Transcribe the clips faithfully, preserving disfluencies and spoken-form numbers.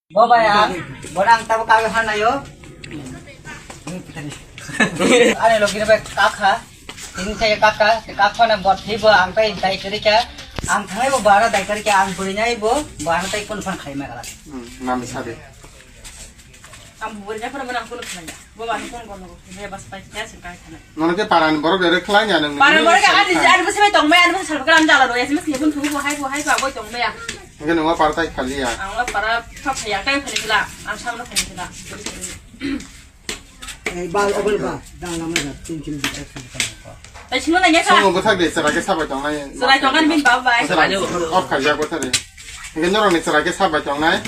Bo baya, bo nang tabo kabe hanayo. Ani logi bai kakha. Tini saya kakha, kakha na bot thibo ang pai dai karika. Ang thangai bo bara dai karika, ang buri nai bo, bara tai kun phan khai ma kala. Hmm, nami sabe. Ang buri nai phan mana kun phan ya. Bo ban kun kon ko, ne bas pai ya sing kai thana. Nono ke paran borok dere khlai ya nang. Paran borok ani ani basi bai tong mai, ani basi sal kram jala do ya, simi kun thu bo hai bo hai bo tong mai ya. Hingke nungwa para tai khali ya. Ang para pha phaya kai phani kila, ang samno phani kila. Eh, ba, obo ba, dang lama da, tin kilo bitar sini kan. Tai sino na nyesa. Songo bwthak de, chwrai khe sabai tongnai. Chwrai tongan bin ba bai. Chwrai off kha jak bwthak de. Hingke norok ni chwrai khe sabai tongnai.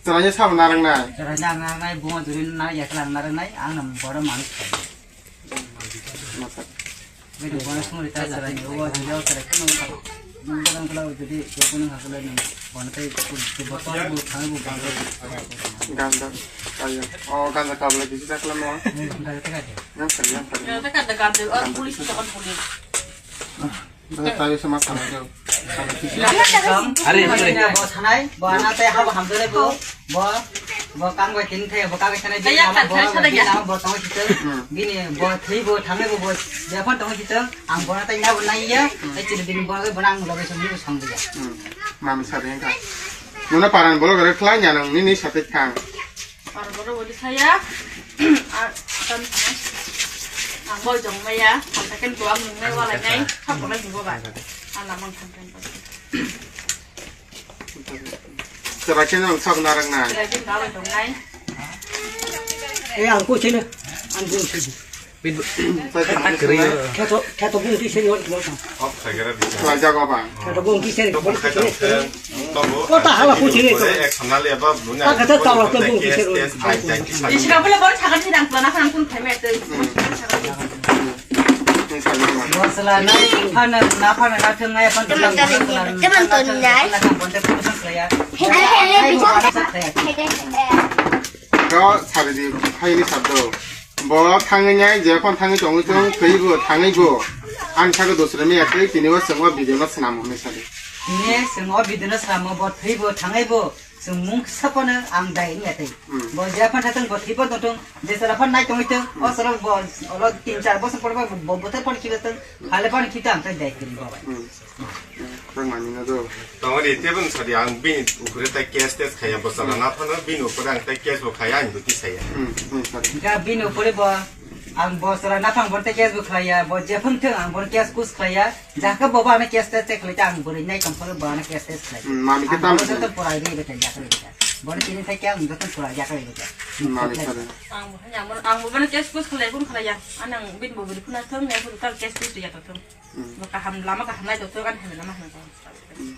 Chwrai ni sabo narang nai. Chwrai nang nang nai, bungo duri na ya kala narang nai, ang nam bora manus. Masa. Bini bono songri ta chwrai ni, o jodi o chwrai kheno wngkha. Nwng bodong kla o jodi joto nwng hakle nwng bono tei botor bo thang bo bang. Ganda, ayo. O ganda kabla kisi chakla mo. Nwng ganda teka de. Yang kali, yang kali. Ganda teka de ganda, o police ni tokon police. Ganda tayo sama sama jo. Are, are. Bo sanai, bo ana tei habo hamdole bo. Bo, bo kang bai tin thai, bo kang bai sanai, Kaya bo, kan bo, sai sada ya. Bo tong chito. Hmm. Bini bo thai bo thangai bo, bo jepon tong chito. Ang bo na tai na bo nai ya. Hmm. Tai chiri bini bo, bo nang loge song ni song dia. Hmm. Mam sa de ka. Nuna paran bolo gare khlai nya nang ni ni sa te thang. Paran bolo bo di saya. A, tan. Ang bo jong maya, ang ta ken bo ang nung nai wala nai, khap bo nai bo ba. Ana mang thang thang. Chwrai khe nwng sabo narwknai. Chwrai khe narwknai. Eh, ang kuchino. Ang kuchino. Kheto, kheto bung ti seri wal mo. Khlai jago ba. Kheto bung ti seri wal. Kota hala kuchino. Kheto tawa kheto bung ti seri wal. Isra bole bor thakan thidang plana phan kun theme te. Bosla nai, phana, na phana, na thung nai, phana, na thung nai. Teman to nai. Ko saridi, haini sabdo. Bo thangwi nai, je phone thangwi tongwi tong, thwi bo, thangwi bo. Ang sago dosre me yakri, tini bo sengwa video no swnam hwnwi sadi. Tini sengwa video no swnam bo, thwi bo, thangwi bo. Chwng mung kisa phano ang dai wngya tei. Hmm. Bo je phano thang bo thwi phano tong tong, je sara phano nai tongwi tong, o sara bo olo tin char bosor por bo bo bwthar phano khibi tong, phale phano khibi tong, ang tai dai kiri bo bai. Hmm. Tang mani na do. Tongori tebun sadi ang bini ukure tai case tes khaya bo sara na phano bini ukure ang tai case bo khaya ang duti saya. Hmm. Hmm. Sadi. Ga bini ukure bo ang bo sara na phang bo tai case bo khaya, bo je phano thang ang bo case kus khaya. Jaka bobo ano case test khlai ta ang bwrwi nai tong phano bo ano case test khlai. Hmm, mami ke tam. Ang bono joto pura ri beta jaka ri beta. Bono tini thai kya ang joto pura jaka ri beta. Hmm, mami sare. Ang bo hanya mo ang bo bono case kus khlai kun khlai ya. Anang bin bo bwrwi kuna thong ne kun kal case kus ya thong. Hmm. Bo kaham lama kaham nai thong an ham lama ham. Hmm.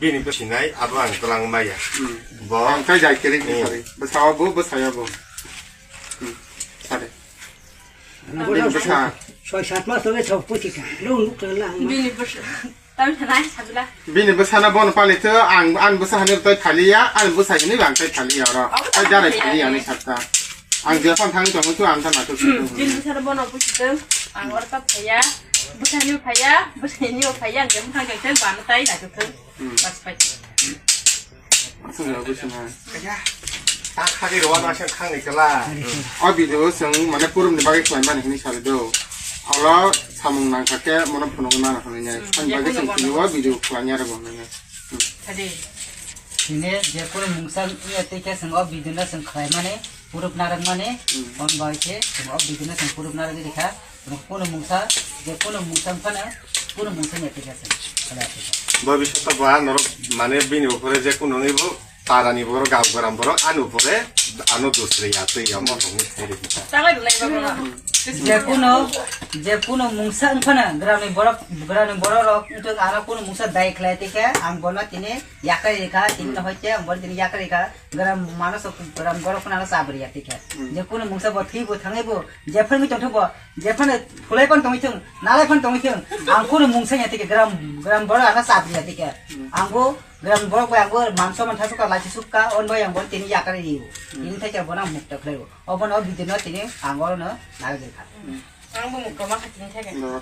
Bini to sinai abo ang tlang maya. Hmm. Bo ang kai jai kiri ni sare. Bwsa bo bwsa ya bo. Hmm. Sare. Bini bwsa. Soi sat mas to soi puchi ka. Lu nuk ka lang. Bini bwsa. Tam sanai sabila. Bini bwsano bono pali to ang, ang bwsa hani tai phaliya, ang bwsa hini bang tai phaliya oro. Tai jarai phaliya ni sakta. Ang je phone thang tong tu ang ta ma to. Bini bwsano bono puchi to. Ang oro ta phaya. Bwsa ni phaya, bwsa ni phaya ang je phone thang tong ban tai na to. Hmm. Bas pai. Aswk jago sina. Kaya. Ta khagwi rw na se khangni kala. O video chwng mane purumni bagwi khlai mani hwnwi sari do. Olo samung nangkha khe mono phunugwi mano hwnwi nai. Hmm. Ani bagwi chwng video o video khlai ya rw hwnwi nai. Hmm. Sadi. Sini je purumungsa wngya tei khe chwng o video no chwng khlai mani. Puruk narwkmani, hmm, hwn bai khe, o bidino chwng puruk narwk rikha, chwng kunu mungsa, je kunu mungsa wngphano, kunu mungsa ni application khlai application. Bhabishyot ba norok mane bini upore je kunu wngwi bo para ni borok, gam gram borok, ani upore ano dusri ya twi ya mo hwnwi sai rikha. Tangwi rwnai ba bono. Je kunu, je kunu mungsa wngphano, gram ni borok, gram ni borok rok wngthok ano kunu mungsa dai khlai tikhe, ang bono tini yakarwi rikha, tini no hoite ang bono tini yakarwi rikha. Gram mano sok gram borok phano ano chabri ya tikhe. Hmm. Je kunu mungsa bo thwi bo thangwi bo, je phano tongthok bo, je phano phulai phano tongwi thung, nalai phano tongwi thung, ang kunu mungsa ya tikhe gram, gram borok ano chabri ya tikhe. Hmm. Ang bo gram borok bai ang bo manso man thasukha, lachi sukha, on bai ang bo tini yakari riu. Hmm. Tini thai khe bono mukta khlai bo. Obono video no tini ang oro no nai jil kha. Hmm. Ang bo mukta ma kha tini thai khe. Hmm.